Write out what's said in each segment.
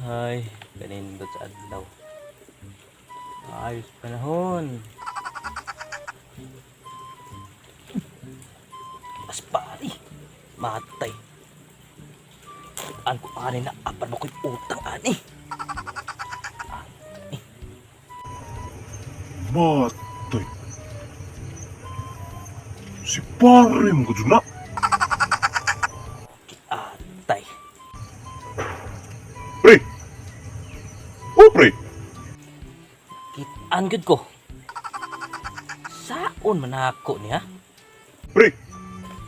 Ay, ganindot sa adlaw. Ayos panahon. As pari, matay. An ko ani na apan mo ko'y utang ani. Matay. Si pare mo ka na. Atay. Pre! Oh, pre! Kitaan gud ko. Saon man ako niya? Pre!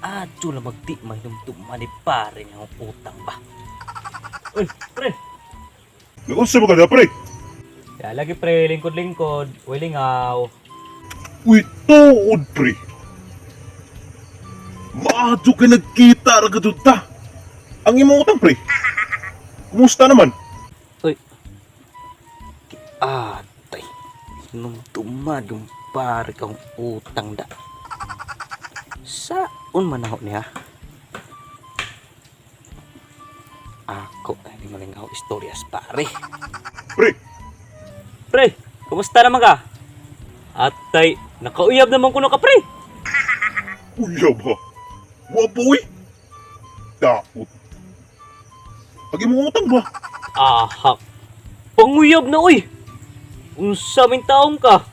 Adyo lang magdi mahinumduman ni pare nga akong utang ba. Uy, pre. Nag-unsa ba ka na, pre? Ya, lagi pre, lingkod-lingkod, wilingaw. Uy, tuod, pre! Maadyo ka nagkita ra ka dyan ta. Ang imong utang, pre. Kumusta naman? Uy. Atay. Hinumduman yung pare kang utang da. Saon man ako niya? Ako, ay di malingaw istoryas pare. Pre! Pre, kumusta naman ka? Atay, nakauyab naman kuno ka pre. Uyab ha? Wa po, uy! Daot. Ang imong utang ba? Ahak. Panguyab na uy. Unsa min taong ka?